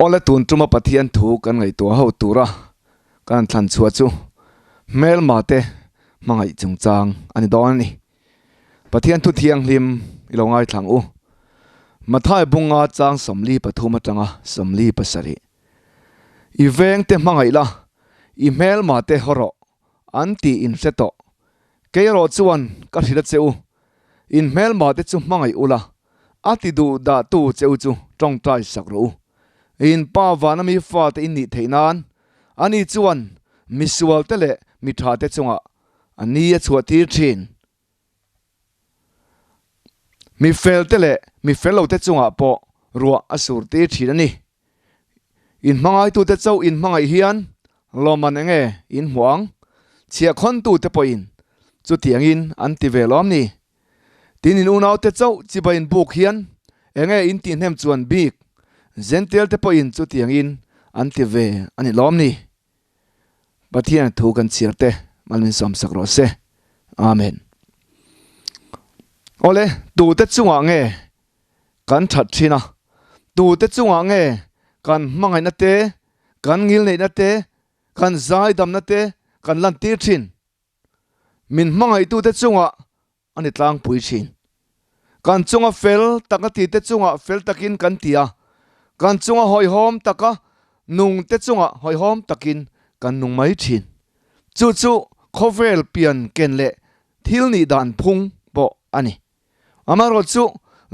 Awle tun tuma Pathian thu kan ngaihtuah ho tura kan thlan chhuah chu hmelma te hmangaih chungchang a ni dawn a ni. Pathian thu thianghlim i lo ngaithlang u. Mathai bunga chang 43 atanga 47. I veng te hmangaih la, i hmelma te haw rawh an tih in hre tawh. Kei erawh chuan ka hrilh a che u, in hmelma te chu hmangaih ula, a ti duh dah tu che u chu tawngtai sak rawh u. In pa vana mi fate in nih theih nan, ani chuan misual te leh mi tha te chungah a ni a chhuah tir thin. Mi fel te leh mi fel lo te chungah pawh ruah a sur tir thin a ni. In hmangaitute chauh in hmangaih hian lawmman eng nge in hmuh ang? Chhiahkhawntute pawhin chutiangin an ti ve lawm ni? Tin in unaute chauh chibai in buk hian eng nge in tihhnem chuan bik? Zentialte pawhin chutiangin an ti ve a ni lawm ni? Pathian thu kan chhiar te malmin sawmsak rawh se. Amen. Awle, tute chungah nge kan that thin a, tute chungah nge kan hmangaihna te, kan ngilneihna te, kan zaidamna te kan lantir thin? Min hmangaihtute chungah a ni tlangpui thin. Kan chunga fel taka tite chungah fel takin kan ti a, kan chunga hawihhawm taka nungte chungah hawihhawm takin kan nung mai thin. Chu chu khawvel pian ken leh thil nih dan phung pawh a ni. Amaherawhchu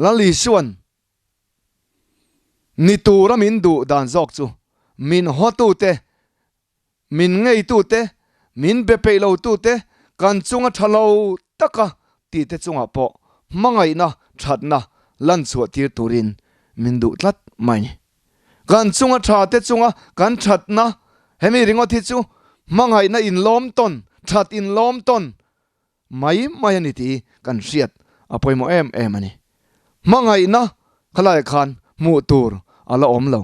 Lal Isua'n ni tura min duh dan zawk chu min hawtute, min ngeitute, min be peih lotute, kan chunga tha lo taka tihte chungah pawh hmangaihna thatna lan chhuah tir turin min duh tlat mai. Kan chunga tha te chunga kan thatna hemi ringawt hi chu hmangaihna inlawm tawn, that inlawm tawn mai mai a ni tih kan hriat a pawimawh em em a ni. Hmangaihna khalaiah khan hmuh tur a la awm lo.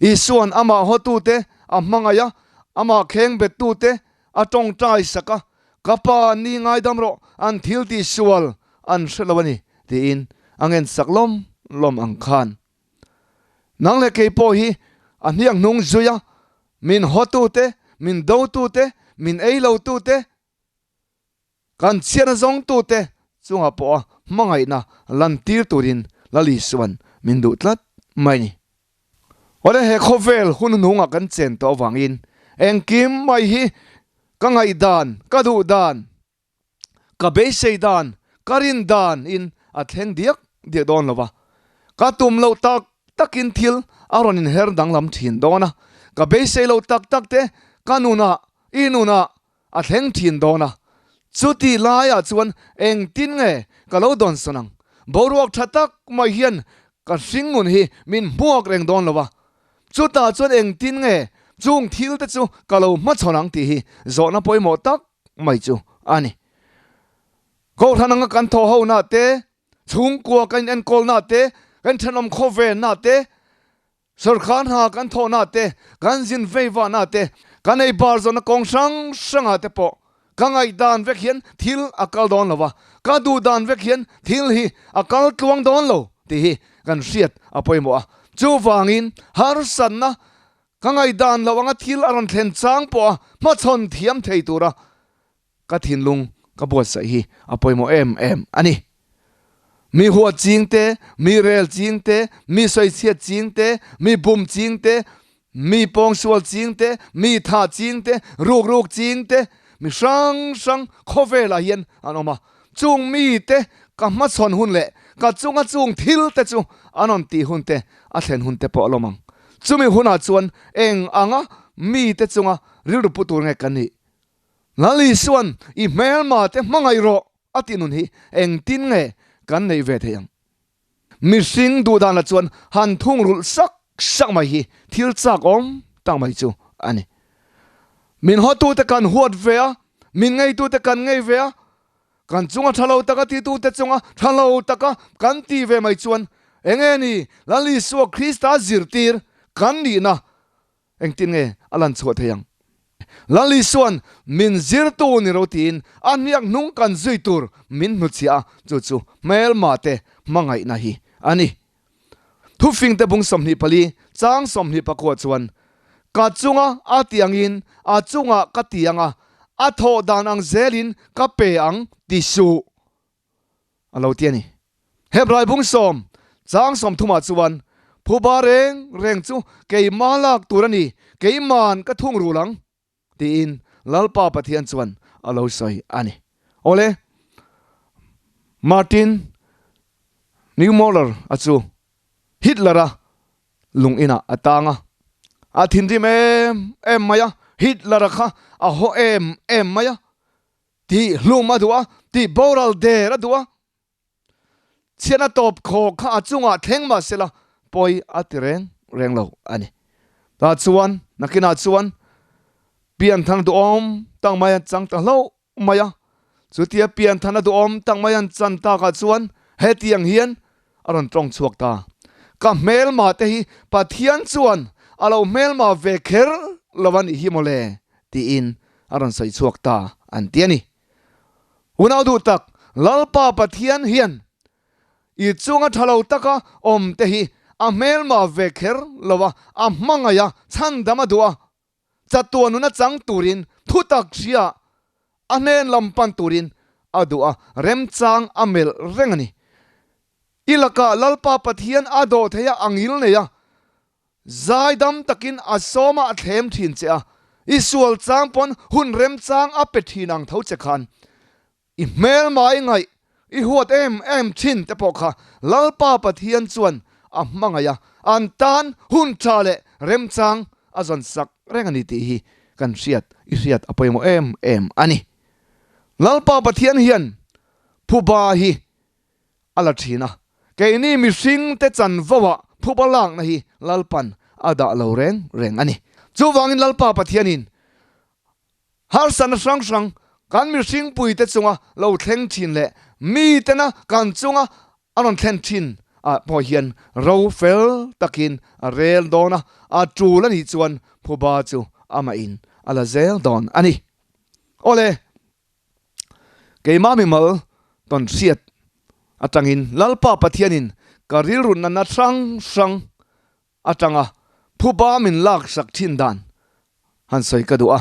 Isua'n amah hawtute a hmangaih a, amah kheng bettute a tawngtai sak a, Ka Pa, ni ngaidam rawh, an thil tih sual an hre lo a ni, tiin a ngen sak lawm lawm ang khan. Nang leh kei pawh hi a hniak hnung zui a, min hawtute, min dotute, min ei lotute, kan chhiatna zawngtute chungah pawha hmangaihna lantir turin Lal Isua'n min duh tlat mai a ni. Awle he khawvel hun hnungah kan chen tawh avangin engkim mai hi ka ngaihdan, ka duhdan, Ka beisei dan, ka rin dan in a thleng diak diak dawn lo va, ka tum loh tak tak in thil a rawn inher danglam thin dawn a, ka beisei loh tak tak te ka nunah, i nunah a thleng thin dawn a, chuti laiah chuan engtin nge ka lo dawnsawn ang? Boruak tha tak mai hian ka hringnun hi min hmuak reng dawn lo va, chutah chuan engtin nge chung thil te chu ka lo hmachhawn ang tih hi zawhna pawimawh tak mai chu a ni. Kohhran anga kan thaw ho na te, chhungkua kan enkawl na te, kan thenawm khawvel na te, sorkar hna kan thawh na te, kan zin vei vah na te, kan ei bar zawhna kawng hrang hrangah te pawh ka ngaihdan vek hian thil a kal dawn lo va, ka duh dan vek hian thil hi a kal tluang dawn lo tih hi kan hriat a pawimawh a. Chuvangin harsatna Ka ngaihdan loh anga thil a rawn thlen chang pawh a hmachhawn thiam thei tura ka thinlung ka buatsaih hi a pawimawh em em a ni. Mi huat ching te, mi rel ching te, mi sawichhiat ching te, mi bum ching te, mi pawngsual ching te, mi tha ching te, ruk ruk ching te, mi hrang hrang khawvelah hian an awm a. Chung mite ka hmachhawn hun leh ka chunga chung thil te chu an rawn tih hun te, a thlen hun te pawh a lawm ang. Chumi hunah chuan eng anga mite chunga rilru pu tur nge kan nih? Lal Isua'n i hmelma te hmangaih rawh a tih nun hi engtin nge kan neih ve theih ang? Mihring duhdanah chuan han thungrulh sak sak mai hi thil chak awm tak mai chu a ni. Min hawtute kan huat ve a, min ngeitute kan ngei ve a, kan chunga tha lo taka titute chunga tha lo taka kan ti ve mai chuan enge ni Lal Isua Krista zirtir kan nihna Engtin nge a lan chhuah thei ang? Lal Isua'n min zirtu ni ro tiin a hniak hnung kan zui tur min hnutchhiah a, chu chu hmelma te hmangaihna hi a ni. Thufingte bung 24 chang 29 chuan, Ka chunga a ti angin a chungah ka ti ang a, a thawh dan ang zelin ka pe ang ti suh, a lo ti a ni. Hebrai bung sawm chang sawmthumah chuan, Phuba reng reng chu keimah lak tur a ni, keima'n ka thungrul ang. Tiin Lalpa Pathian chuan a lo sawi a ni. Awle, Martin Niemöller a chu Hitler-a lung inah a tang a. A thinrim em em mai a, Hitler-a kha a haw em em mai a, tih hlum a duh a, tih boral der a duh a. Chhiatna tawp khawk kha a chungah thleng mah sela pawi a ti reng reng lo a ni. Tah chuan nakinah chuan pianthana duhawm tak mai an chang ta hlauh mai a. Chutia pianthana duhawm tak mai an chan takah chuan hetiang hian a rawn tawng chhuak ta. Ka hmelma te hi Pathian chuan a lo hmelma ve kher lo a nih hi mawle tiin a rawn sawi chhuak ta an ti a ni. Unau duh tak, Lalpa Pathian hian i chunga tha lo taka awm te hi a hmelma ve kher lo a, a hmangaih a, chhandam a duh a, chatuan nuna chang turin thutak hria a hnen lam pan turin a duh a, remchang a melh reng a ni. I lakah Lalpa Pathian a dawh thei a, a ngil nei a, Zaidam takin a sawma a thlem thin che a, i sual chang pawn hun remchang a pe thin ang tho che khan i hmelma i ngaih, i huat em em thin te pawh kha Lalpa Pathian chuan a hmangaih a, an tan hun tha leh remchang a zawn sak reng a ni tih hi kan hriat, i hriat a pawimawh em em a ni. Lalpa Pathian hian phuba hi a la thin a, keini mihringte chanvo ah phuba lakna hi Lalpan a dah lo reng reng a ni. Chuvangin Lalpa Pathianin harsatna hrang hrang kan mihringpuite chunga lo thleng thin leh mitena kan chunga a rawn thlen thin ah pawh hian ro fel takin a rel dawn a, a tul a nih chuan phuba chu amahin a la zel dawn a ni. Awle! Keimah mimal tawn hriat atangin Lalpa Pathianin ka rilru nana hrang hrang atanga phuba min laksak thin dan han sawi ka duh a.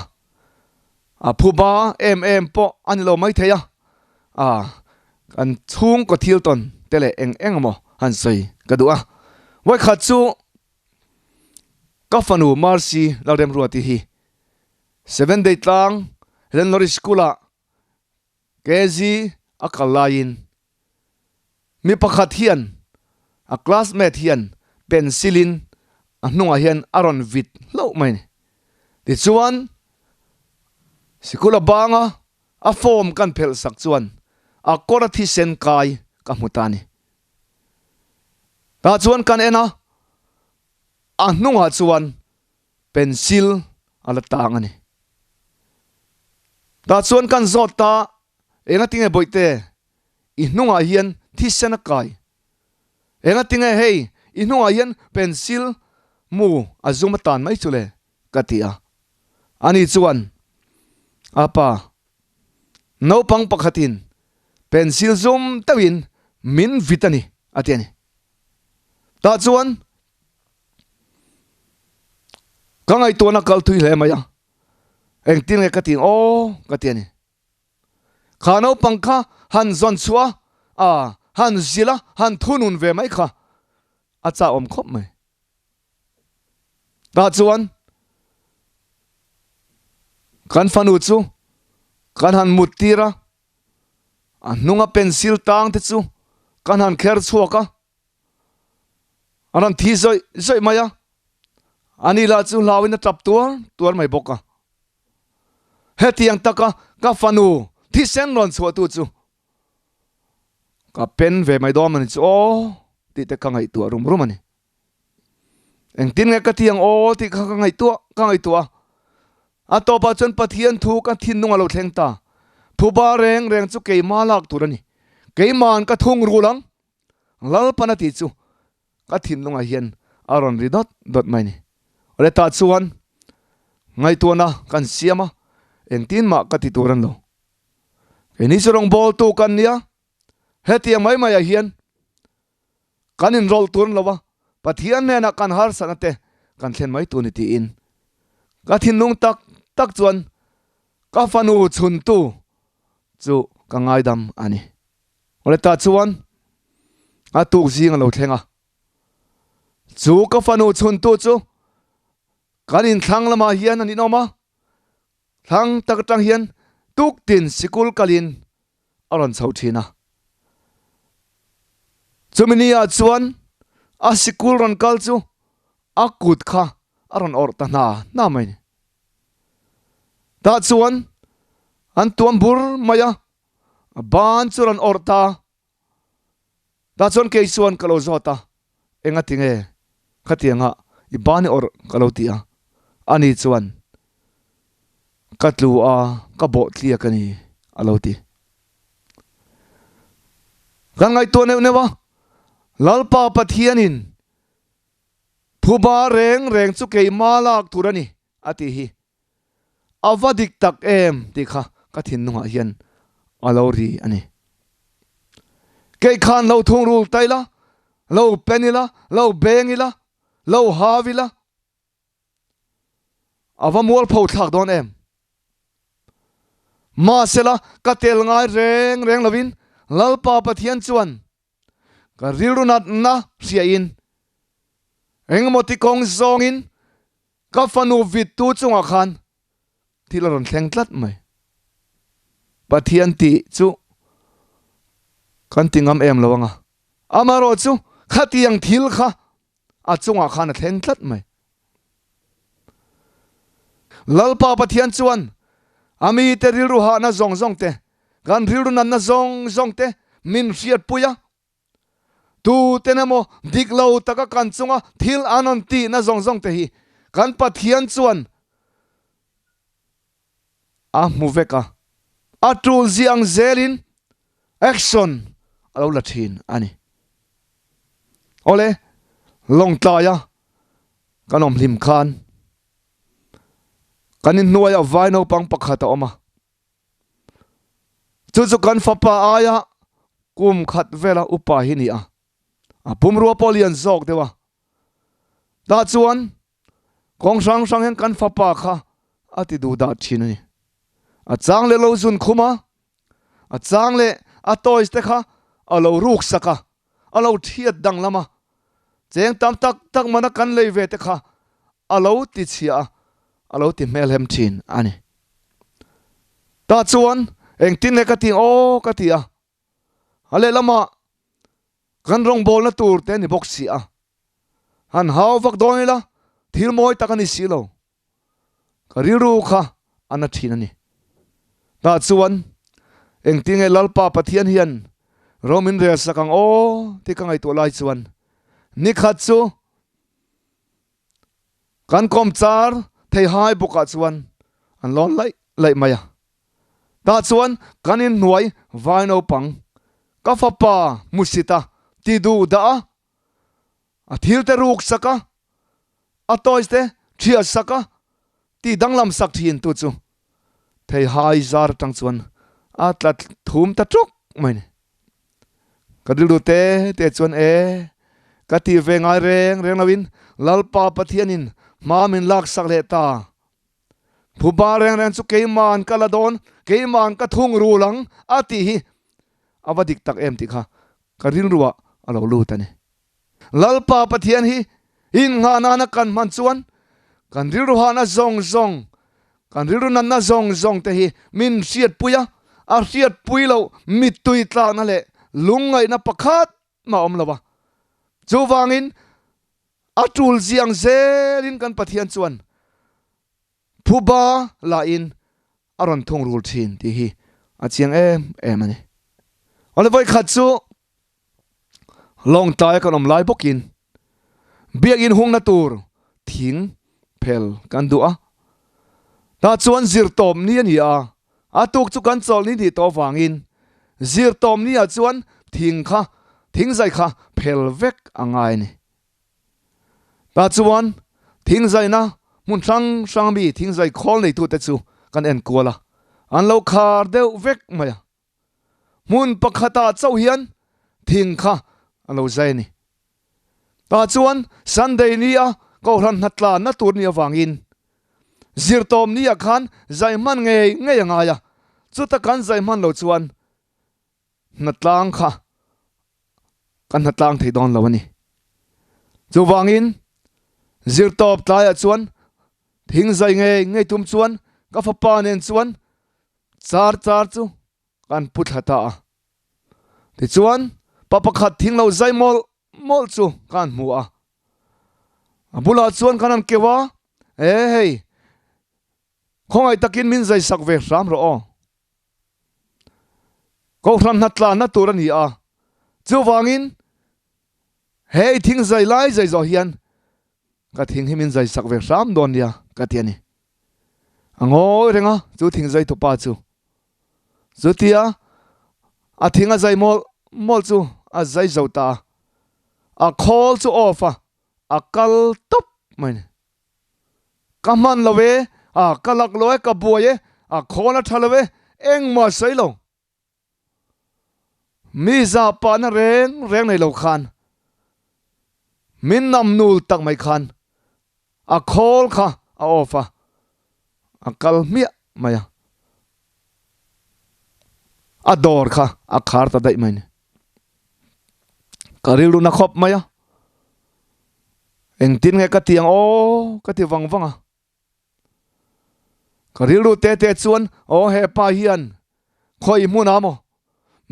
A phuba em em pawh a ni lo maithei a, a kan chhungkaw thil tawn te leh eng eng emaw han sawi ka duh a. Vawikhat chu ka fanu Mercy Lalremruati hi Seven Day tlang Helen Lorry School ah KG a kal laiin mi pakhat hian a classmate hian pencil in a hnungah hian a rawn vit hlauh mai a ni. Tichuan sikul a bang a, a form kan phelh sak chuan a kawr a thisen kai ka hmu ta a ni. Tah chuan kan en a, a hnungah chuan Pencil a la tang a ni. Tah chuan kan zawt ta, Engatinge Bawihte, i hnungah hian thisen a kai? Engatinge hei, i hnungah hian pencil mu a zum a tan mai chu le? ka ti a. Ani chuan, Apa, naupang pakhatin pencil zum deuhin min vit a ni, a ti a ni. Tah chuan Ka ngaihtuahna kal thui hle mai a, engtin nge ka tih aw ka ti a ni. Kha naupang kha han zawn chhuah a, han zilh a, han thunun ve mai kha a chahawm khawp mai. Tah chuan kan fanu chu kan han mut tir a, a hnunga pencil tang te chu kan han kher chhuak a. A rawn thi zawih zawih mai a, ani lah chu hlauin a tap tuar tuar mai bawk a. Hetiang taka ka fanu thisen rawn chhuahtu chu ka pen ve mai dawn a ni chu aw tih te ka ngaihtuah rum rum a ni. Engtin nge ka ti ang aw tih kha ka ngaihtuah ka ngaihtuah a. A tawpah chuan Pathian thu ka thinlung a lo thleng ta. Phuba reng reng chu keimah lak tur a ni. Keima'n ka thung rul ang. Lalpan a tih chu ka thinlungah hian a rawn ri dawt dawt mai ni. Awle tah chuan ngaihtuahna kan siam a, engtin mah ka ti tur an lo. Keini chu rawngbawltu kan nia, hetiang mai maiah hian kan inrawlh tur an lo a. Pathian hnenah kan harsatna te kan thlen mai tur ni tiin ka thinlung tak tak chuan ka fanu chhuntu chu ka ngaidam a ni. Awle tah chuan a tuk zing a lo thleng a, chu ka fanu chhuntu chu kan inthlang lamah hian an inawm a, thlang tak atang hian tuktin sikul kalin a rawn chho thin a. Chumi ni ah chuan a sikul rawn kal chu a kut kha a rawn awrh ta hna hna mai ni. Tah chuan an tuam bur mai a, a ban chu rawn awrh ta. Tah chuan kei chuan ka lo zawt a, Enga tinge khatianga i ban i awrh ka lo ti a, ani chuan ka tlu a, ka bawh tliak a ni a lo ti. Kan ngaihtuah neuh neuh a, Lalpa Pathianin phuba reng reng chu keima lak tur a ni a tih hi A va dik tak em tih kha ka thinlungah hian a lo ri a ni. Kei khan lo thungrul ta ila, lo pen ila, lo beng ila, lo hau ila, a va mualpho thlak dawn em? Mahsela ka tel ngai reng reng lovin Lalpa Pathian chuan ka rilru natna hriain engemaw ti kawng zawngin Ka fanu vittu chungah khan thil a rawn thleng tlat mai. Pathian tih chu kan ti ngam em lo anga. Amaherawh chu khatiang thil kha a chungah khan a thleng tlat mai. Lalpa Pathian chuan a mite rilru hahna zawng zawng te, kan rilru natna zawng zawng te min hriatpui a. Tuten emaw dik lo taka kan chunga thil an rawn tihna zawng zawng te hi kan Pathian chuan a hmu vek a, a tul zia ang zelin action a lo la thin a ni. Awle, Lawngtlaia kan awm hlim khan kan inhnuaiah vai naupang pakhat a awm a. Chu chu kan fapa aia kum khat vela upa hi ni a, a pumrua pawh lian zawk deuh a. Tah chuan kawng hrang hrang hian kan fapa kha a ti duh dah thin a ni. A chang leh lo zun khum a, a chang leh a toys te kha a lo ruk sak a, a lo thiat danglam a, cheng tam tak tak mana kan lei ve te kha a lo ti chhia a, a lo ti hmelhem thin a ni. Tah chuan engtin nge ka ti aw ka ti a, a lehlamah kan rawngbawlna tur te a ni bawk si a, han hau vak dawn ila thil mawi tak a ni si lo. Ka rilru kha a na thin a ni. Tah chuan engtin nge Lalpa Pathian hian ro min rel sak ang aw tih ka ngaihtuah lai chuan nikhat chu Kan kawmchar theihai bawkah chuan an lawn laih laih mai a. Tah chuan kan inhnuai vai naupang ka fapa hmusit a ti duh dah a, a thil te ruk sak a, a toys te thiah sak a, ti danglam sak thin tu chu theihai zar atang chuan a tla thum ta ṭawk mai ni. Ka rilru te te chuan e, ka ti ve ngai reng reng loin Lalpa Pathianin hma min laksak leh ta. Phuba reng reng chu keima'n ka la dawn, keima'n ka thung rul ang a tih hi a va dik tak em tih kha ka rilruah a lo lut a ni. Lalpa Pathian hi innghah nana kan hman chuan kan rilru hahna zawng zawng, kan rilru natna zawng zawng te hi min hriatpui a, a hriatpui loh mittui tlakna leh lungngaihna pakhat mah a awm lo a. Chuvangin a tul ziang zelin kan Pathian chuan Phuba lahin a rawn thungrul thin tih hi a chiang em em a ni. Awle vawikhat chu Lawngtlaia kan awm lai bawkin biakinn hungna tur thing phel kan duh a. Tah chuan zirtawp ni a ni a, a tuk chu kan chawlh ni nih tawh avangin zirtawp ni ah chuan thing kha thingzai kha phel vek a ngai a ni. Tah chuan thingzaina hmun hrang hrang mi thingzai khawl neitute chu kan en kual a, an lo khar deuh vek mai a. Hmun pakhatah chauh hian thing kha a lo zai a ni. Tah chuan Sunday ni a Kohhran hnatlanna tur ni avangin Zirtawm ni ah khan zai hman ngei ngei a ngai a, chuta kan zai hman lo chuan hnatlang kha kan hnatlang thei dawn lo a ni. Chuvangin Zirtawp tlaiah chuan thing zai ngei ngei tum chuan ka fapa nen chuan char char chu kan pu thla ta a. Tichuan pa pakhat thing lo zai mawlh mawlh chu kan hmu a. A bulah chuan kan han keuh a, E hei, khawngaih takin min zai sak ve hram rawh aw. Kohhran hnatlanna tur a ni a, chuvangin he i thing zai lai zai zawh hian ka thing hi min zai sak ve hram dawn nia ka ti a ni. A ngawi reng a, chu thing zai tupa chu. Chutia a thing a zai mawlh mawlh chu a zai zo ta a, a khawl chu off a, a kal tawp mai ni. Ka hman lo e, a ka lak lo e, ka buai e, a khawl a tha lo e, engmah sawi lo. Mi zah pahna reng reng nei lo khan min nam nul tak mai khan a khawl kha a off a, a kal hmiah mai a, a dawr kha a khar ta daih mai ni. Ka rilru na khawp mai a, engtin nge ka ti ang aw ka ti vang vang a. Ka rilru te te chuan aw hepa hian khawi hmunah maw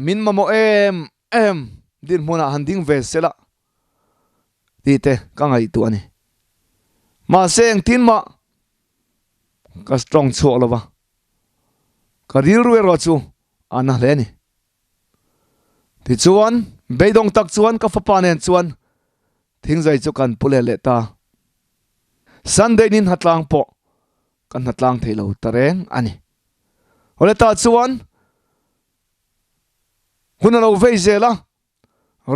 min mamawh em em dinhmunah han ding ve se la tih te ka ngaihtuah a ni. Mahse engtin mah ka tawng chhuak lo va, ka rilru erawh chu a na hle a ni. Tichuan beidawng tak chuan ka fapa nen chuan thingzai chu kan pu leh leh ta. Sunday ni hnatlang pawh ka hnatlang thei lo ta reng a ni. Awle tah chuan hun a lo vei zel a,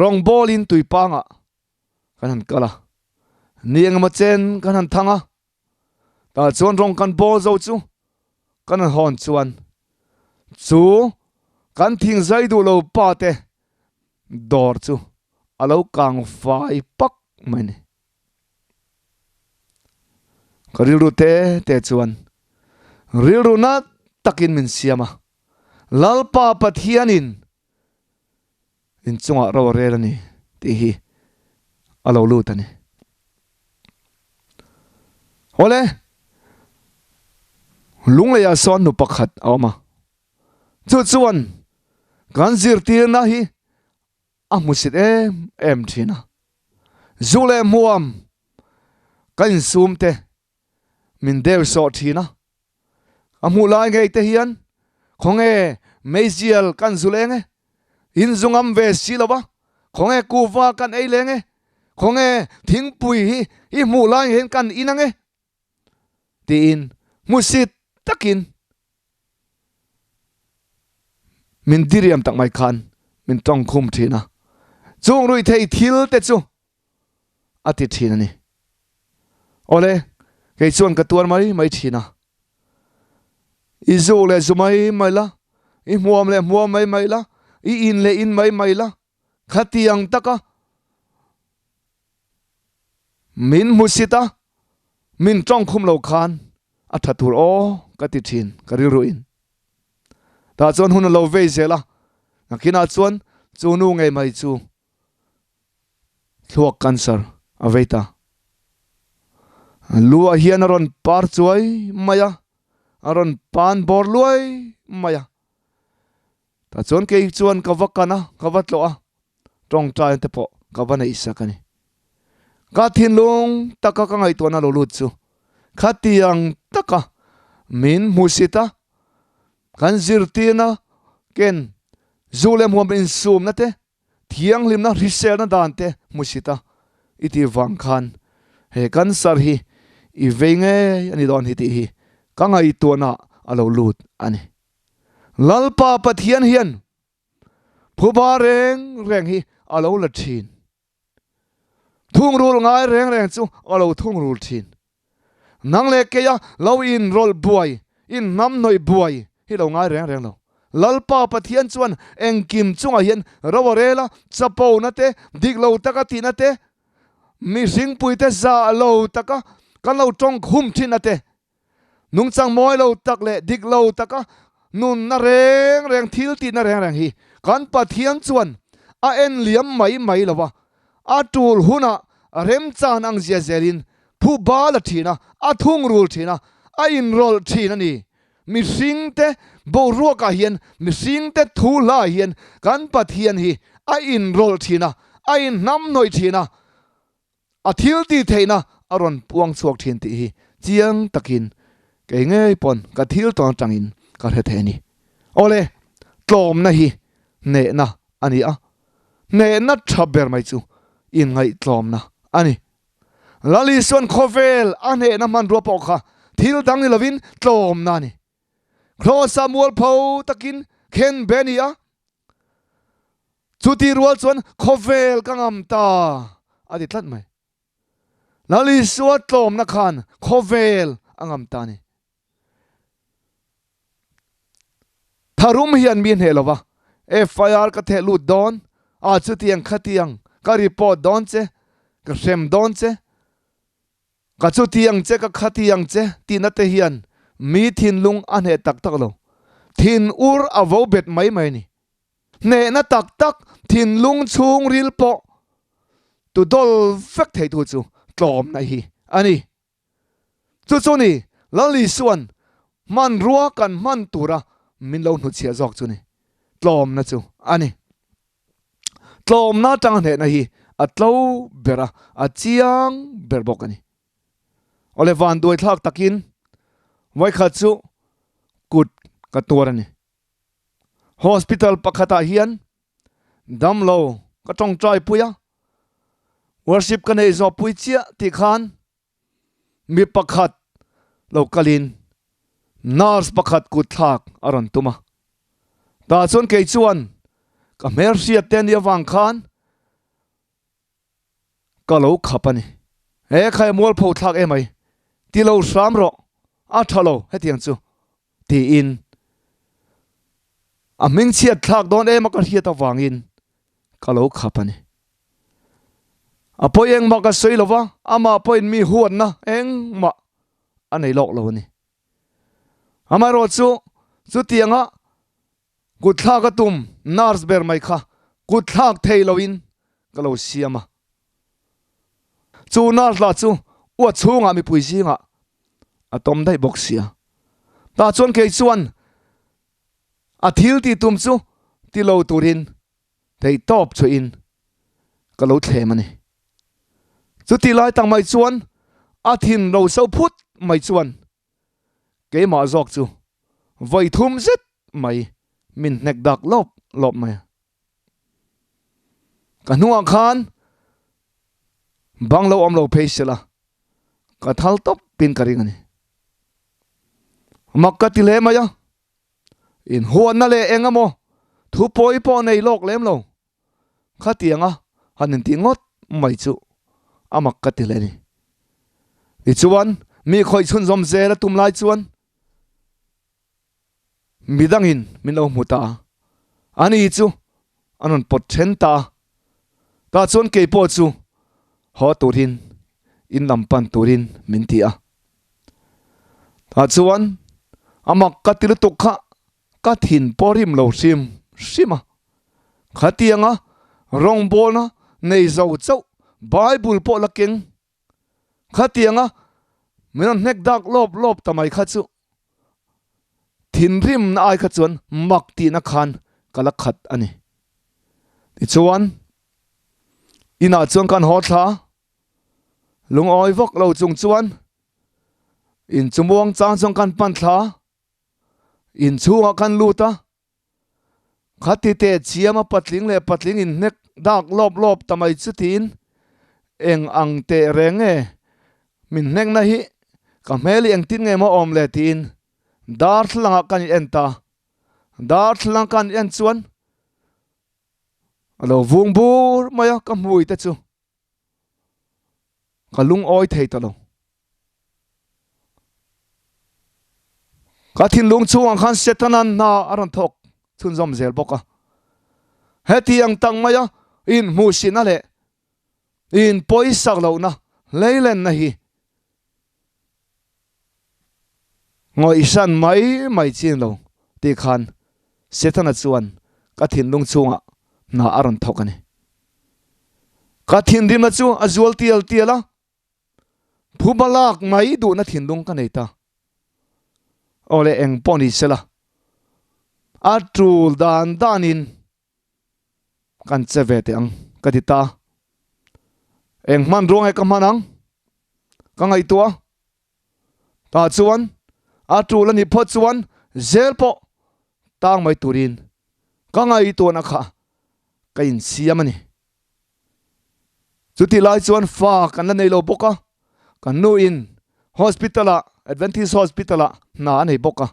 rawngbawlin tuipangah kan han kal a, ni engemaw chen kan han thang a, tah chuan rawng kan bawl zo chu kan han hawn chuan chu kan thingzai duh lo pa te dawr chu a lo kang fai pak mai a ni. Ka rilru te te chuan rilru na takin min siam a, Lalpa Pathianin inchungah ro a rel a ni tih hi a lo lut a ni. Awle, Lungleiah sawn nu pakhat a awm a, chu chuan kan zirtirna hi a hmusit em em thin a. Zu leh hmuam ka insum te min deu sawh thin a. A hmuh lai ngei te hian khawnge meizial kan zu leng e, in zu ngam ve si lo va, khawnge kuhva kan ei leng e, khawnge thingpui hi i hmuh lai hian kan in ang e tiin hmusit takin Min diriam tak mai khan min tawng khum thin a, chung ruihtheih thil te chu a ti thin a ni. Awle, kei chuan ka tuar mai mai thin a. I zu leh zu mai mai la, i hmuam leh hmuam mai mai la, i in leh in mai mai la, khatiang taka Min hmusit a, min tawngkhum lo khan a tha tur aw ka ti thin ka rilru in. Tah chuan hun a lo vei zel a, nakinah chuan chu nu ngei mai chu thluak cancer a vei ta. Lu ah hian a rawn par chuai mai a, a rawn pan bawr luai mai a. Tah chuan kei chuan ka va kan a, ka va tlawh a, tawngtai te pawh ka va neih sak a ni. Ka thinlung taka ka ngaihtuahna lo lut chu khatiang taka min hmusit a, kan zirtirna ken zu leh hmuam insumna te, thianghlimna hriselna dan te hmusit a i tih vang khan he cancer hi i vei ngei a ni dawn hi tih hi ka ngaihtuahna a lo lut a ni. Lalpa Pathian hian Phuba reng reng hi a lo la thin. Thungrul ngai reng reng chu a lo thungrul thin. Nang leh keia lo inrawlh buai, inhnamhnawih buai hi lo ngai reng reng lo. Lalpa Pathian chuan engkim chungah hian ro a rel a, chapona te, dik lo taka tihna te, mihringpuite zah lo taka kan lo tawng khum thin a te, nungchang mawi lo tak leh dik lo taka nunna reng reng thil tihna reng reng hi kan Pathian chuan a en liam mai mai lo va, a tul hunah remchan ang zia zelin phu bal a thin a, a thungrul thin a, a inrawlh thin a ni. Mihringte boruakah hian, mihringte thu hlaah hian kan Pathian hi a inrawlh thin a, a inhnamhnawih thin a, a thil tih theihna a rawn puang chhuak thin tih hi chiang takin kei ngei pawn ka thil tawn atangin ka hre thei a ni. Awle, tlawmna hi hnehna a ni a, hnehna tha ber mai chu inngaihtlawmna a ni. Lal Isuan khawvel a hnehna hmanrua pawh kha thil dang ni lovin tlawmna a ni. Kraws-ah mualpho takin khen be a ni a, chuti rual chuan khawvel ka ngam ta a ti tlat mai. Lal Isua tlawmna khan khawvel a ngam ta a ni. Tharum hian mi hneh lova, FIR ka theh lut dawn, a chutiang khatiang ka report dawn che, ka hrem dawn che, ka chutiang che ka khatiang che tihna te hian mi thinlung a hneh tak tak lo. Thin ur a vo bet mai mai a ni. Hnehna tak tak thinlung chhungril pawh tu dawl vek theitu chu tlawmna hi a ni. Chu chu ni, Lal Isua'n hmanrua kan hman tura min lo hnutchhiah zawk chu ni, tlawmna chu a ni. Tlawmna atanga hnehna hi a tlo ber a, a chiang ber bawk a ni. Awle vanduai thlak takin vawikhat chu kut ka tuar a ni. Hospital pakhatah hian Damlo ka tawngtai pui a, worship ka nei zawh pui chiah tih khan mi pakhat lo kalin nurse pakhat kut thlak a rawn tum a. Tah chuan kei chuan ka hmelhriat te ania vang khan Ka lo khap a ni. He khai mualpho thlak emai, ti lo hram rawh, a tha lo hetiang chu, tiin a hmingchhiat thlak dawn em a ka hriat avangin ka lo khap a ni. A pawi engmah ka sawi lo va, amah pawhin mi huatna engmah a nei lawk lo a ni. Amaherawhchu chutianga Kut thlak a tum nurse ber mai kha kut thlak thei loin ka lo siam a. Chu nurse lah chu uat chhungah mipui zingah a tawm daih bawk sia. Tah chuan kei chuan a thil tih tum chu ti lo turin theihtawp chhuahin ka lo thlem a ni. Chutih lai tak mai chuan a thin ro so phut mai chuan Keimah zawk chu vawi thum zet mai min hnek dak lawp lawp mai a. Ka hnungah khan bang lo awm lo phei sela ka thal tawp pin ka ring a ni. Mak ka ti hle mai a, inhuanna leh eng emaw thu pawi pawh nei lawk lem lo. Khatianga han intih ngawt mai chu a mak ka ti hle a ni. Tichuan, mi khawih chhunzawm zel a tum lai chuan midangin min lo hmu ta a, ani chu an rawn pawt then ta a. Tah chuan kei pawh chu haw turin in lam pan turin min ti a. Tah chuan a mak ka ti lutuk kha Ka thin pawh rim lo hrim hrim a. Khatianga rawngbawlna nei zo chauh Bible pawh la keng. Khatianga min rawn hnek dak lawp lawp ta mai kha chu thinrimna ai kha chuan mak tihna khan ka la khat a ni. Tichuan inah chuan kan haw thla lungawi vak lo chung chuan inchumuang chang chuan kan pan thla. Inchhungah khan lut a, khati teh chiam a patling leh patling inhnek dak lawp lawp ta mai chu tiin eng ang teh reng nge min hnekna hi ka hmel hi engtin nge maw awm le tiin darthlalangah kan in en ta. Darthlalang kan en chuan a lo vung bur mai a ka hmui te chu. Ka lungawi thei ta lo. Ka thinlung chhungah khan Setana'n hna a rawn thawk chhunzawm zel bawk a. Heti ang tak maia inhmuhsihna leh In pawisak lohna hleilenna hi ngawihsan mai mai chin lo tih khan Setana chuan ka thinlung chungah hna a rawn thawk a ni. Ka thinrimna chu a zual tial tial a, phuba lak mai duhna thinlung ka nei ta. Aw le eng pawh ni sela, a tul dan danin Kan che ve teh ang ka ti ta. Eng hmanrua nge ka hman ang? Ka ngaihtuah a. Tah chuan a tul a nih phawt chuan zel pawh tang mai turin ka ngaihtuahna kha ka insiam a ni. Chutih lai chuan fa kan la nei lo bawk a, kan nu in hospital ah, Adventist hospital ah hna a nei bawk a.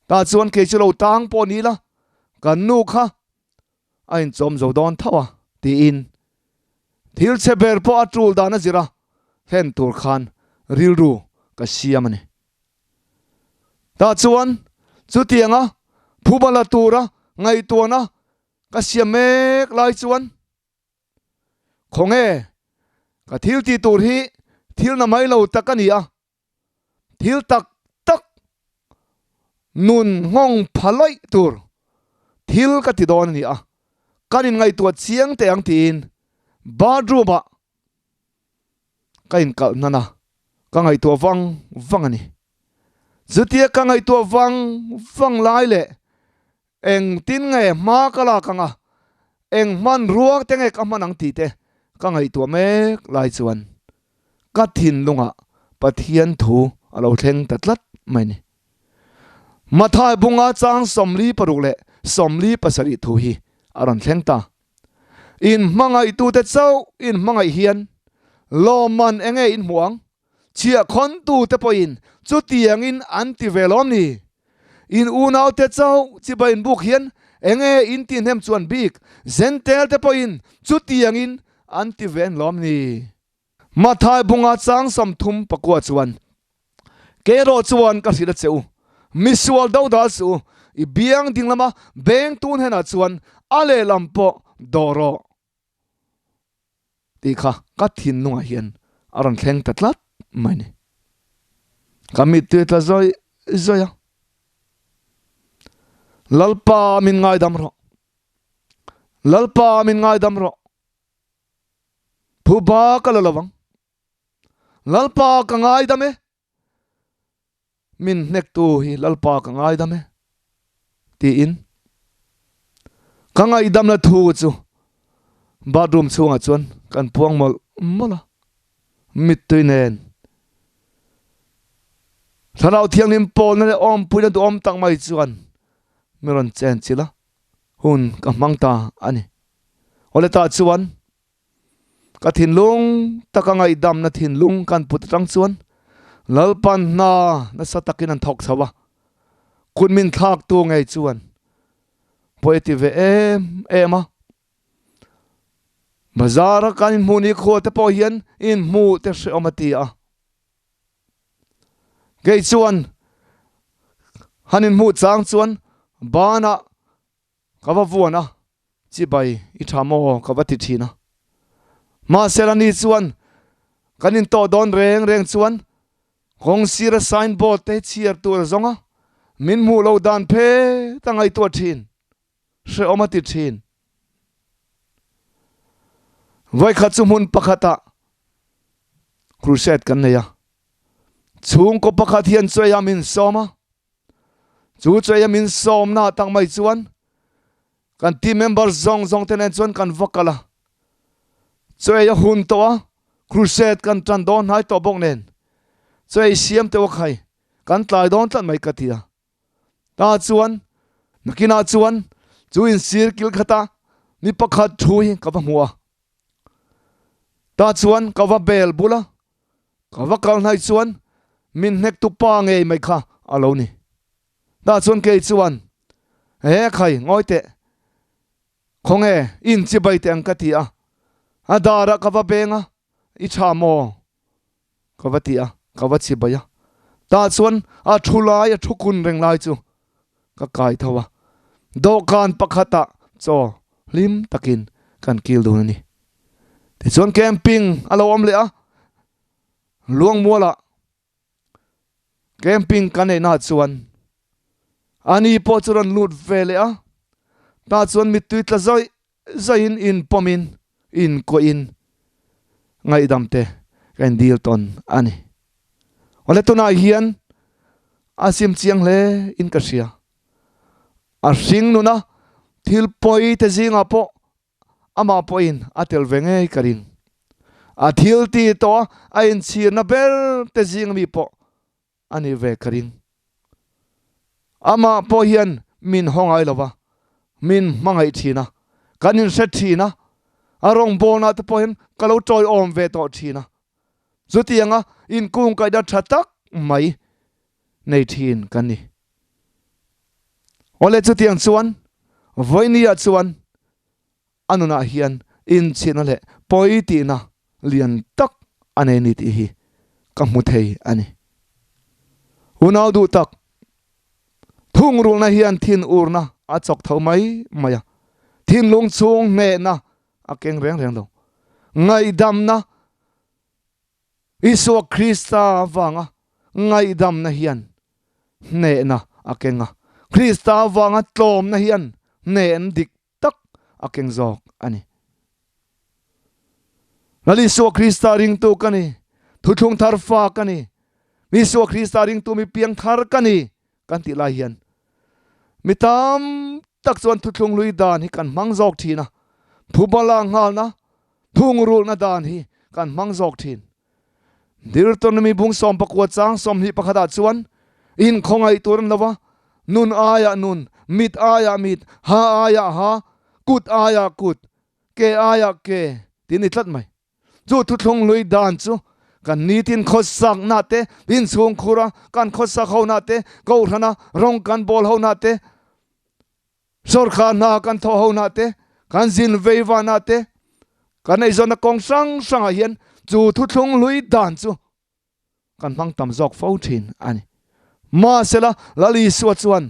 Tah chuan kei chu lo tang pawh ni la, kan nu kha a inchawm zo dawn tho a, tiin thil chhe ber pawh a tul dan a zir a, hlen tur khan rilru ka siam a ni. Tah chuan chutianga phuba la tura ngaihtuahna ka siam mek lai chuan khawnge ka thil tih tur hi thil na mai lo tak a ni a, Thil tak tak nun nghawng pha lawih tur thil ka ti dawn a ni a, kan inngaihtuah chiang teh ang tiin bathroom ah ka inkalh hnan a, ka ngaihtuah vang vang a ni. Chutia ka ngaihtuah vang vang lai leh Engtin nge hma ka lak ang a, eng hmanrua te nge ka hman ang tih te ka ngaihtuah mek lai chuan ka thinlungah Pathian thu a lo thleng ta tlat mai ni. Mathai bunga chang 46 leh 47 thu hi a rawn thleng ta. In hmangaihtute chauh in hmangaih hian lawmman enge in hmuh ang? Chhiahkhawntute pawhin chutiangin an ti ve lawm ni? In unaute chauh chibai in buk hian enge in ti hnem chuan bik Zentel te pawhin chutiangin an ti ve lawm ni? Mathai bunga chang 39 chuan, Kei erawh chuan ka hrilh a che u, misual dodal suh u, i biang ding lama beng tun henah chuan a lehlam pawh dawh rawh. Tih kha ka thinlungah hian a rawn thleng ta tlat mai ni. Ka mittui tla zawih zawih a, Lalpa min ngaidam rawh, Lalpa min ngaidam rawh, phuba ka la lo vang, Lalpa ka ngaidam e, Min hnektu hi Lalpa ka ngaidam e, tiin ka ngaihdamna thu chu bathroom chhungah chuan kan puang mawlh mawlh a, mittui nen Thlarau Thianghlim pawlna leh awmpuina duhawm tak mai chuan min rawn chen chilh a, hun ka hmang ta a ni. Awle tah chuan Ka thinlung taka ngaihdamna thinlung kan put atang chuan Lalpan hna nasa takin an thawk chho a, kut min thlaktu ngei chuan pawi a ti ve em em a. Bazar a kan inhmuh ni khua te pawh hian inhmuh te hrehawm a ti a. Kei chuan han inhmuh chang chuan banah Ka va vuan a, Chibai, i tha maw? ka va ti thin a. Mahse la ni chuan kan intawh dawn reng reng chuan kawng sira sign board te chhiar tur a zawng a, min hmuh loh dan phet a ngaihtuah thin, hrehawm a ti thin. Vawikhat chu hmun pakhatah crusade kan nei a, chhungkaw pakhat hian chawi a min sawm a, Chu chuai a min sawmna tak mai chuan kan team member zawng zawng te nen chuan kan va kal a. Chuai a hun tawh a, crusade kan tan dawn hnai tawh bawk nen chuai siam teuh a khai kan tlai dawn tlat mai ka ti a. Tah chuan nakinah chuan chu insir kil khata mi pakhat thu hi ka va hmu a. Tah chuan ka va bel bul a, Ka va kal hnaih chuan min hnektu pa ngei mai kha a lo ni. Tah chuan kei chuan, He khai, ngawi teh. Khawnge, i inchibai teh ang ka ti a. A darah ka va beng a, I tha maw? Ka va ti a, ka va chibai a. Tah chuan a thu lai, a thu kun reng lai chu ka kai tho a. Dawhkan pakhatah chaw hlim takin kan kil dun a ni. Tichuan camping a lo awm leh a, Luangmualah camping ka neihna chuan ani pawh chu rawn lut ve leh a, tah chuan mittui tla zawih zawih in inpawmin inkuahin ngaihdam te ka indil tawn a ni. Awle tunah hian a sim chiang hle in ka hria. A hring nuna thil pawi te zingah pawh amah pawhin a tel ve ngei ka ring. A thil ti tawh a, a inchhirna ber te zing mi pawh a nih ve ka ring. Amah pawh hian min haw ngai lo va, min hmangaih thin a, kan inhre thin a, a rawngbawlna te pawh hian ka lo tawiawm ve tawh thin a. Chutianga inkungkaihna tha tak mai nei thin kan ni. Awle chutiang chuan vawinia chuan a nunah hian inchhirna leh pawi tihna lian tak a nei ni tih hi ka hmu thei a ni. Unau duh tak, thungrulna hian thinurna a chawk tho mai mai a, thinlung chhung hnehna a keng reng reng lo. Ngaihdamna Isua Krista avanga ngaihdamna hian hnehna a keng a, Krista avanga tlawmna hian hnehna dik tak a keng zawk a ni. Lal Isua Krista ringtu ka ni, thuthlung thar fa ka ni, Isua Krista ringtu mi piang thar ka ni kan tih lai hian mi tam tak chuan thuthlung hlui dan hi kan hmang zawk thin a, phubala nghalna Thungrulhna dan hi kan hmang zawk thin. Deuteronomy bung 19 chang 21 ah chuan inkhawngaih tur an lo va, nun aiah nun, mit aiah mit, ha aiah ha, kut aiah kut, ke aiah ke tih a ni tlat mai. Chu thuthlung hlui dan chu kan nitin khawsakna te, inchhungkhura kan khawsak hona te, kohhrana rawng kan bawl hona te, Sawrkar hna kan thawh ho nah te, kan zin vei va nah te, kan eizawnna kawng hrang hrangah hian chu thuthlung hlui dan chu kan hmang tam zawk fo thin a ni. Mahsela, Lal Isua chuan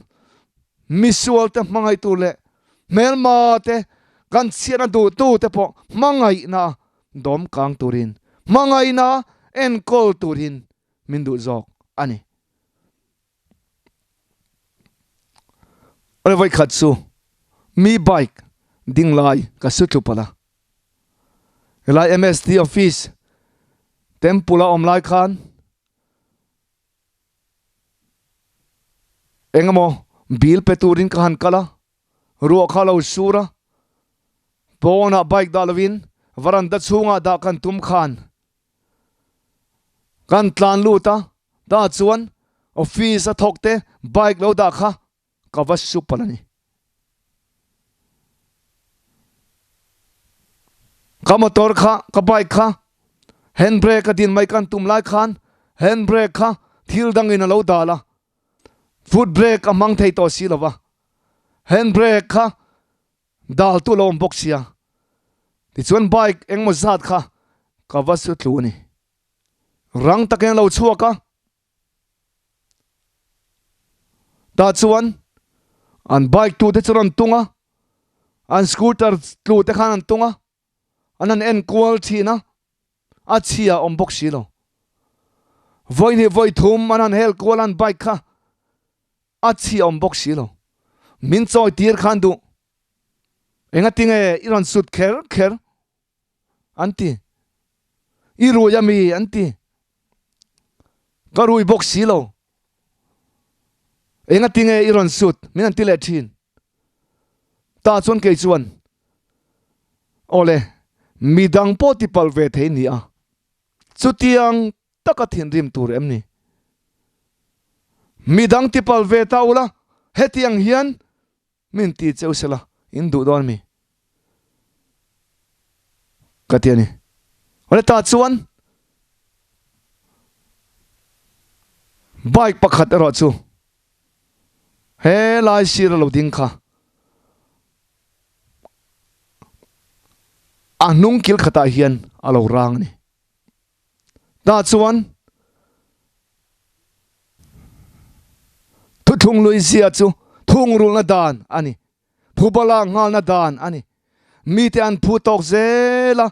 misual te hmangaih tur leh hmelma te kan chhiatna duhtu te pawh hmangaihna dawm kang turin, hmangaihna enkawl turin min duh zawk a ni. Awle vawikhat chu mi bike ding lai ka su tlu palh a, helai MST office temple a awm lai khan eng emaw bill pe turin ka han kal a, ruah kha a lo sur a, pawnah bike dah lovin varanda chhungah dah kan tum khan Kan tlan lut a, tah chuan office a thawk te bike lo dah kha ka va su palh a ni. Ka motor kha, ka bike kha hand brake a din mai kan tum lai khan hand brake kha thil dangin a lo dal a, foot brake a hmang thei tawh si lo va, hand brake kha Dal tu lo awm bawk sia. Tichuan bike engmaw zat kha ka va su tlu a ni. Rang takin a lo chhuak a. Tah chuan an bike tu te chu rawn tung a, an scooter tlu te khan an tung a, an han en kual thin a, a chhia awm bawk si lo. Vawihnih vawithum an han hel kual a an bike kha A chhi awm bawk si lo. Min chawi tir khan duh. Engatinge i rawn sut kher kher? An ti. I rui a mi? An ti. Ka rui bawk si lo. Engatinge i rawn sut? Min an ti leh thin. Tah chuan kei chuan, Awle, midang pawh ti palh ve thei ni a. Chutiang taka thinrim tur em ni? Midang tipal ve ta ula, hetiang hian min ti cheu sela in duh dawn mi? Ka ti a ni. Awle tah chuan bike pakhat erawh chu he lai sir a lo ding kha a hnung kil khatah hian a lo rang a ni. Tah chuan thuthlung lui zia chu thungrulna dan a ni, phubala nghalna dan a ni. Mite an phu tawk zel a.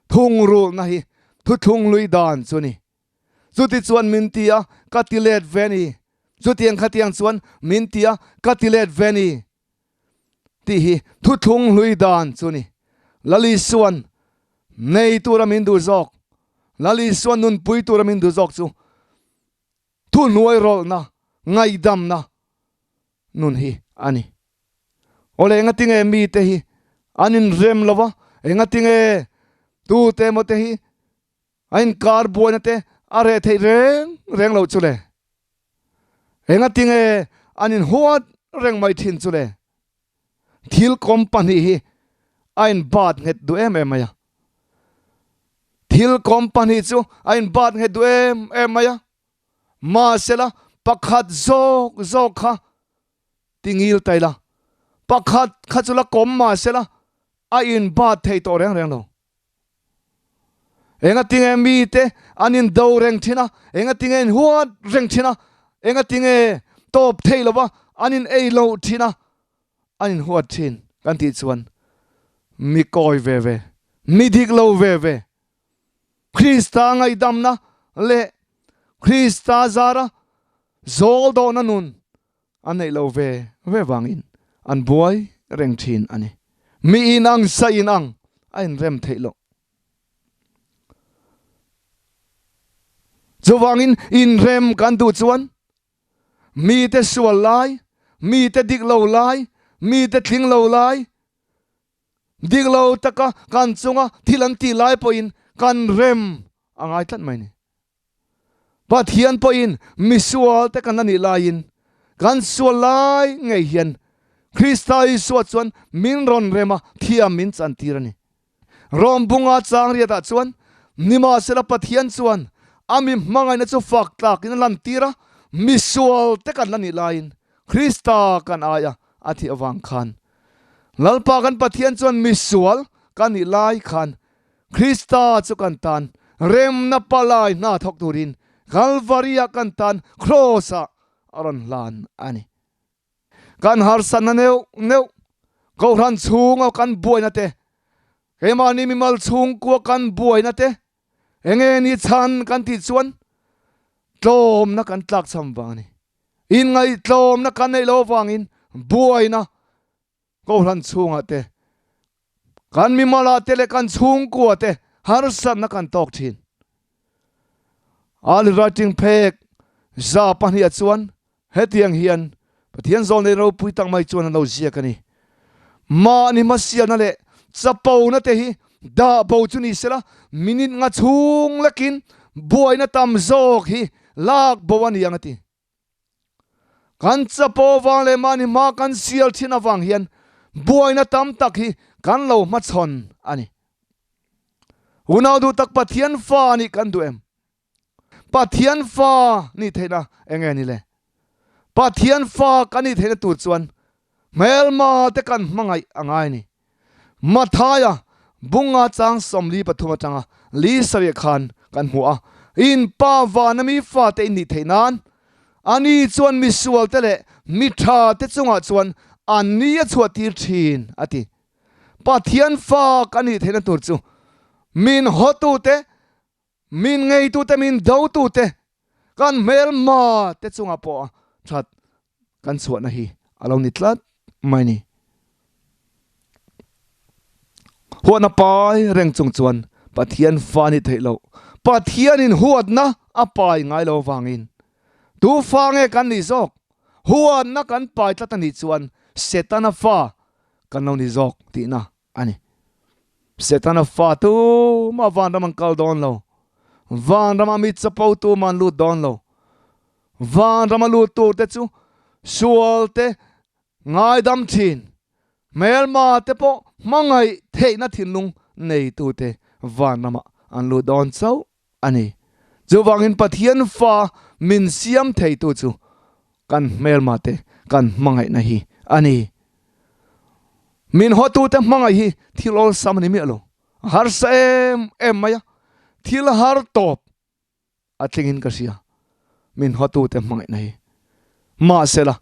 Thungrulhna hi thuthlung lui dan chu ni. Chuti chuan min ti a, ka ti let ve ni. Chutiang khatiang chuan min ti a, ka ti let ve ni. Tih hi thuthlung hlui dan chu ni. Lal Isuan nei tura min duh zawk, Lal Isuan nunpui tura min duh zawk chu thuhnuai rawlhna, ngaihdamna nun hi a ni. Awle engatinge mite hi an inrem lo va, engatinge tute emaw te hi A inkar buaina te a reh theih reng reng loh chu le. Engatinge an inhuat reng mai thin chu le. Thil company hi a inbat nghet duh em em mai a. Thil company chu a inbat nghet duh em em mai a. Mahsela pakhat zawk zawk kha ti ngil ta ila. Pakhat kha chu la kawm mahsela a inbat thei tawh reng reng lo. Engatinge mite an indo reng thin a, engatinge in huat reng thin a, engatinge tawp thei lova an in ei loh thin a, an in huat thin kan tih chuan mi kawi ve ve, mi dik lo ve ve, Krista ngaihdamna leh Krista zara zawl dawhna nun An neih lo ve ve vangin an buai reng thin a ni. Mi in ang sa in ang a inrem theih loh. Chuvangin inrem kan duh chuan mite sual lai, mite dik lo lai, mite tling lo lai, dik lo taka kan chunga thil an tih lai pawhin kan rem a ngai tlat mai a ni. Pathian pawhin misual te kan la nih laiin kan sual lai ngei hian Krista Isua chuan min rawn rem a, thiam min chantir a ni. Rom bunga chang riatah chuan nimahsela Pathian chuan a mi hmangaihna chu fak tlakin a lantir a, misual te kan la nih laiin Krista kan aia a thih avang khan Lalpa kan Pathian chuan misual kan nih lai khan Krista chu kan tan remna palai hna thawk turin Kalvari-ah kan tan Kraws-ah a rawn hlan a ni. Kan harsatna neuh neuh, Kohhran chhunga kan buaina te, keimahni mimal chhungkua kan buaina te, enge ni chhan kan tih chuan tlawmna kan tlakchham vang a ni. Inngaihtlawmna kan neih loh avangin buaina Kohhran chhungah te, kan mimalah te leh kan chhungkua te harsatna kan tawk thin. Early writing phek za pahniha chuan hetiang hian Pathian zawlnei ropui tak mai chuan an lo ziak a ni. Mahni hmasialna leh chapona te hi dah bo chu ni sela, minute nga chhung lekin buaina tam zawk hi lak bo a ni ang a ti. Kan chapo vang leh mahni hma kan sial thin avang hian buaina tam tak hi kan lo hmachhawn a ni. Unau duh tak Pathian fa nih kan duh em? Pathian fa nih theihna eng nge ni le? Pathian fa kan nih theihna tur chuan hmelma te kan hmangaih a ngai a ni. Mathaia bunga chang 43 atanga li sarih khan kan hmu a, In pa vana mi fate in nih theih nan ani chuan misual te leh mi tha te chungah chuan an ni a chhuah tir thin a ti. Pathian fa kan nih theihna tur chu min hawtute Min ngeitute, min dotute, kan hmelma te chungah pawh that kan chhuahna hi a lo ni tlat mai ni. Huatna pai reng chung chuan Pathian fa ni theih loh. Pathianin huatna a pai ngai lo avangin tu fa nge kan nih zawk? Huatna kan pai tlat a nih chuan Setana fa kan lo ni zawk tihna a ni. Setana fa tumah vanram an kal dawn lo. Vanrama mi chapo tumah an lut dawn lo. Vanrama lut tur te chu sual te ngaidam thin, hmelma te pawh hmangaih theihna thinlung neitute vanramah an lut dawn chauh a ni. Chuvangin Pathian fa min siam theitu chu kan hmelma te kan hmangaihna hi a ni. Min hawtute hmangaih hi thil awlsam a ni miah lo. A harsa em em mai a, thil har tawp a tlingin ka hria min hawtute hmangaihna hi. Mahsela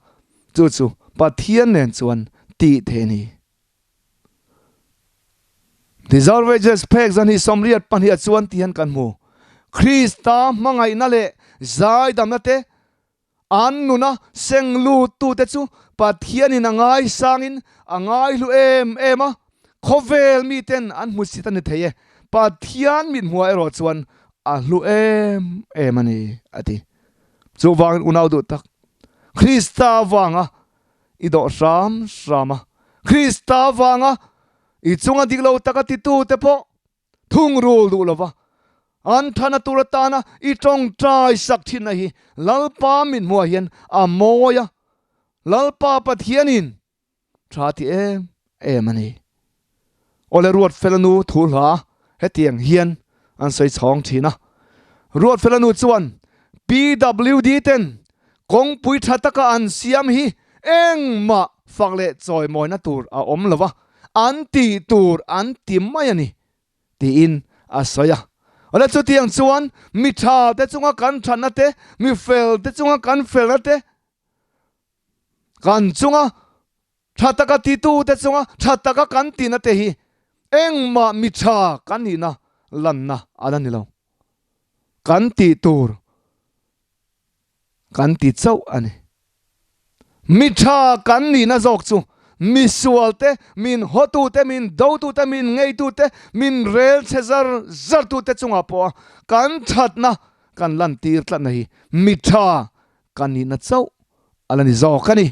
chu chu Pathian nen chuan tih theih a ni. Deservages phek zan hi 82 ah chuan ti hian kan hmu. Krista hmangaihna leh zaidamna te an nuna seng luttute chu Pathianin a ngaisangin a ngaihlu em em a, khawvel miten an hmusit a ni thei e, Pathian mithmuah erawh chuan a hlu em em a ni, a ti. Chuvangin unau duh tak, Krista vanga i dawh hram hram a, Krista vanga i chunga dik lo taka titute pawh thungrul duh lova an thana tur atana i tawngtai sak thinna hi Lalpa mithmuah hian a mawi a, Lalpa Pathianin tha ti em em a ni. Awle Ruatfela nu thu hla hetiang hian an sawi chhawng thin a, Ruatfela nu chuan PWD ten kawngpui tha taka an siam hi engmah fak leh chawimawina tur a awm lova, an tih tur an ti mai a ni, tiin a sawi a. Awle chutiang chuan mi tha te chunga kan thatna te, mi fel te chunga kan felna te, kan chunga tha taka titu te chunga tha taka kan tihna te hi engmah mi tha kan nihna lanna a la ni lo. Kan tih tur kan ti chauh a ni. Mi tha kan nihna zawk chu mi sual te, min hawtu te, min dotu te, min ngeitu te, min rel chhe zar zar tu te chungah pawha kan thatna kan lantir tlatna hi mi tha kan nihna chauh a la ni zawk a ni.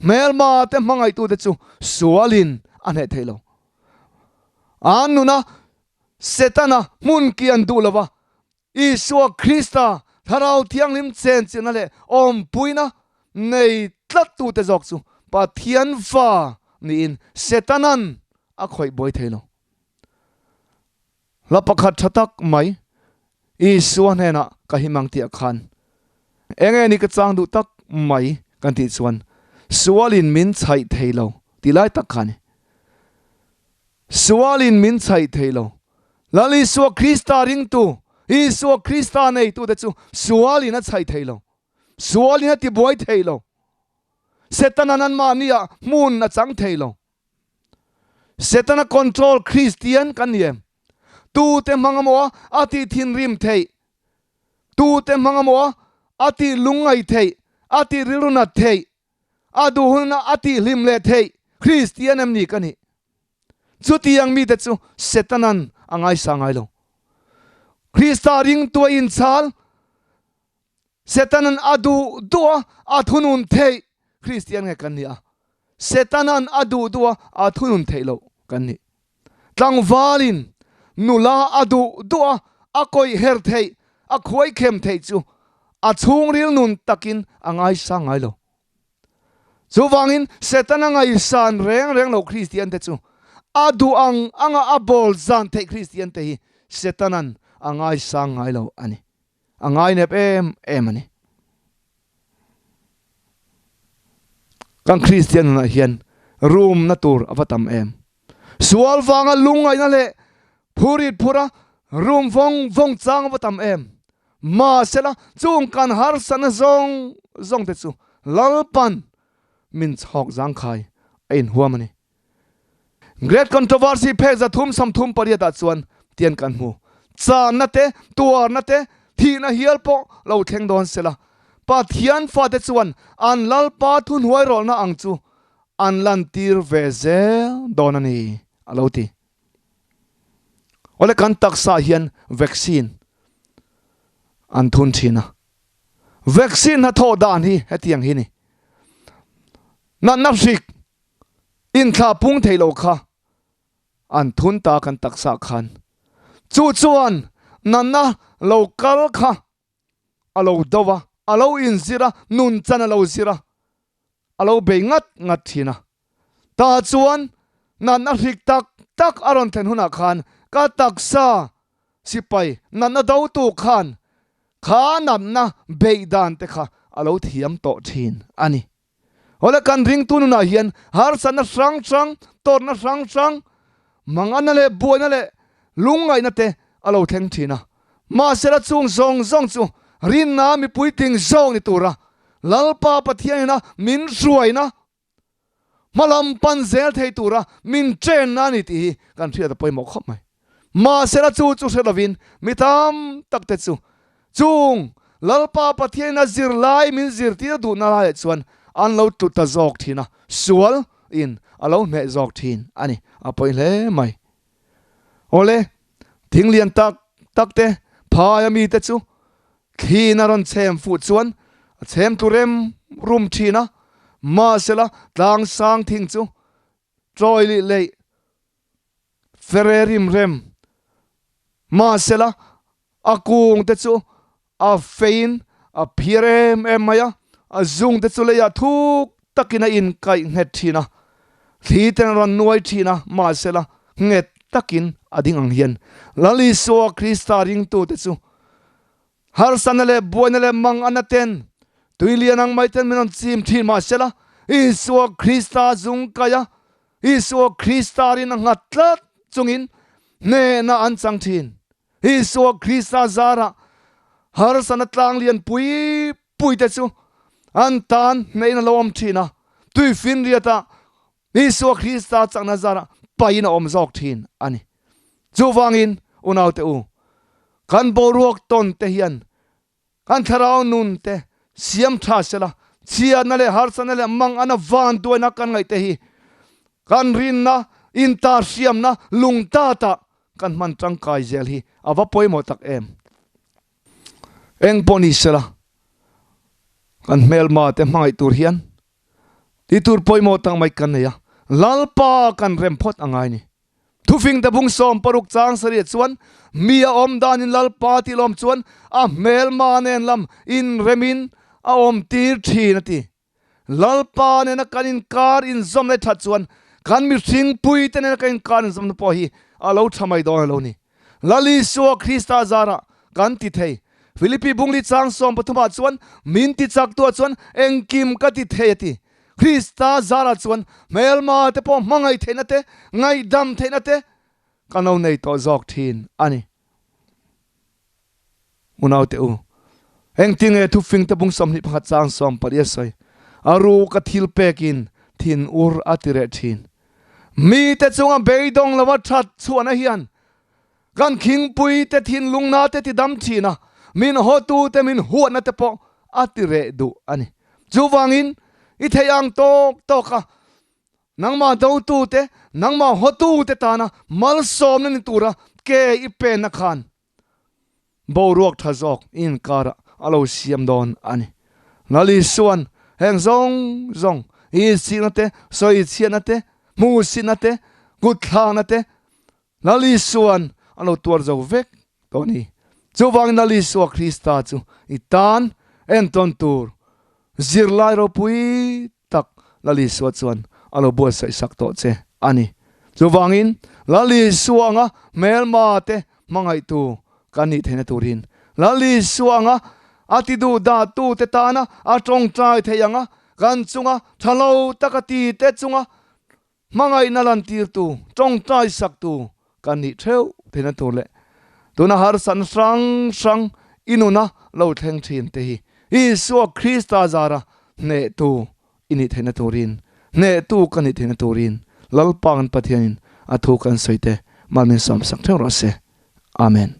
Hmelma te hmangaihtu te chu sualin a hneh thei lo. An nuna Setana hmun ki an duh lova, Isua Krista Thlarau Thianghlim chenchilhna leh awmpuina nei tlattute zawk chu Pathian fa niin Setana'n a khawih buai thei lo. Hla pakhat tha tak mai Isua hnenah ka him ang tih ah khan eng nge ni ka chang duh tak mai kan tih chuan sualin min chhaih thei lo tih lai tak kha a ni. Sualin min chhaih thei lo. Lal Isua Krista ringtu, Isua Krista neitute chu sualin a chhaih thei lo. Sualin a tibuai thei lo. Setana'n anmahniah hmun a chang thei lo. Setana control Kristian kan ni em? Tute hmang amaw a tih thinrim theih? Tute hmang amaw a tih lungngaih theih? A tih rilru nat theih? A duh hunah a tihhlim leh theih Kristian em ni ka nih? Chutiang mite chu Setanan a ngaisa ngai lo. Krista ringtu a inchhal, Setanan a duh duh a, a thunun theih Kristian nge kan nih a? Setanan a duh duh a, a thunun theih loh kan nih. Tlangvalin nula a duh duh a, a kawih her theih, a khuai khem theih chu a chhungril nun takin a ngaisang ngai lo. Chuvangin Setana ngaihsan reng reng lo Kristiante chu a duh ang anga a bawl zan theih Kristiante hi Setanan a ngaisang ngai lo a ni. A ngainep em em a ni. Kan Kristian nunah hian rumna tur a va tam em. Sual vanga lungngaihna leh phurit phura rum vawng vawng chang a va tam em. Mahsela chung kan harsatna zawng zawng te chu Lalpan min chhawk zangkhai a inhuam a ni. Great Controversy phek 338 ah chuan tian kan hmu. Channa te, tuarna te, thihna hial pawh lo thleng dawn sela, Pathian fate chuan an Lalpa thuhnuai rawlna ang chu an lantir ve zel dawn a ni, a lo ti. Awle kan taksa hian vaccine an thun thin a. Vaccine hnathawh dan hi hetiang hi ni. Natna hrik Inthlah pung thei lo kha an thun ta kan taksa khan. Chu chuan natna lo kal kha a lo do a, a lo inzir a, nun chan a lo zir a, a lo bei ngat ngat thin a. Tah chuan natna hrik tak tak a rawn thlen hunah khan ka taksa sipai natna dotu khan kha natna beih dan te kha a lo thiam tawh thin a ni. Hawla kan ringtu nunah hian harsatna hrang hrang, tawrhna hrang hrang, manganna leh buaina leh lungngaihna te a lo thleng thin a. Mahsela chung zawng zawng chu rinna mipui tling zawk ni tura Lalpa Pathianina min hruaina, Hmalam pan zel thei tura min chenna a ni tih hi kan hriat a pawimawh khawp mai. Mahsela chu chu hre lovin mi tam tak te chu chung Lalpa Pathianin a zirlai min zirtir duhna laiah chuan an lo tlu ta zawk thin a, sual in a lo hneh zawk thin a ni. A pawi hle mai. Awle, thing lian tak tak te phaia mite chu Thliin a rawn chhem fuh chuan a chhem tlu rem rum thin a, mahsela tlang sang thing chu chawi lih leih fere rim rem. Mahsela a kung te chu a feiin a phiar em em mai a, a zung te chu leiah thuk takin a inkaih nghet thin a, thli ten a rawn nuai thin a, mahsela nghet takin a ding ang hian Lal Isua Krista ringtute chu Harsana leh buaina leh mangana ten tui lian ang mai ten min rawn chim thin mahsela Isua Krista zung kai a, Isua Krista rin a nghat tlat chungin hnehna an chang thin. Isua Krista zarah harsana tlang lian pui pui te chu an tan hnehin a lo awm thin a, tuifinriatah Isua Krista chakna zarah pain a awm zawk thin a ni. Chuvangin, unaute u, kan boruak tawn te hian kan thlarau nun te siam tha sela, chhiatna leh harsatna leh mangana vanduaina kan ngaih te hi kan rinna, intar hriamna, lungtata kan hman tangkai zel hi a va pawimawh tak em. Eng pawh ni sela, kan hmelma te hmangaih tur hian Ti tur pawimawh tak mai kan nei a, Lalpa kan rem phawt a ngai ni. Thufing tabung 60 chang sarih chuan mi a awm danin Lalpa tih lawm chuan a hmelma nen lam inremin a awm tir thin a ti. Lalpa nena kan inkar inzawm leh that chuan kan mihring puite nena kan inkar inzawmna pawh hi a lo tha mai dawn a lo ni. Lal Isua Krista zarah kan ti thei. Philippi bungli chang 13 ah chuan min ti chak tu ah chuan engkim ka ti thei a ti. Krista zarah chuan hmelma te pawh hmangaih theihna te, ngaihdam theihna te kan lo nei tawh zawk thin a ni. Unaute u, engtinge thufing te bung 21 chang 14 a sawi, a ruk a thil pekin thin ur a ti reh thin. Mite chunga beidawng lova that chhuahna hian kan khingpui te thinlungna te ti dam thin a, min hawtu te min huatna te pawh a ti reh duh a ni. Chuvangin i theih ang tawk tawk a, nangmah dotu te, nangmah hawtu te tana malsawmna ni tura ke i penna khan boruak tha zawk inkarah a lo siam dawn a ni. Lal Isua'n heng zawng zawng inchhikna te, sawichhiatna te, hmuhsitna te, kutthlakna te Lal Isua'n a lo tuar zo vek tawh a ni. Chuvangin Lal Isua Krista chu i tan entawn tur zirlai ropui tak Lal Isua chuan a lo buatsaih sak tawh che a ni. Chuvangin, Lal Isua anga hmelma te hmangaihtu kan nih theihna turin, Lal Isua anga a ti duh dahtu te tana a tawngtai theih anga kan chunga tha lo taka ti te chunga Hmangaihna lantirtu, tawngtai saktu kan nih theuh theihna tur leh tuna harsatna hrang hrang i nuna lo thleng thin te hi Isua Krista zara hnehtu i nih theihna turin, hnehtu ka nih theihna turin Lalpa kan Pathianin a thu kan sawi te mal min sawmsak theuh rawh se. Amen.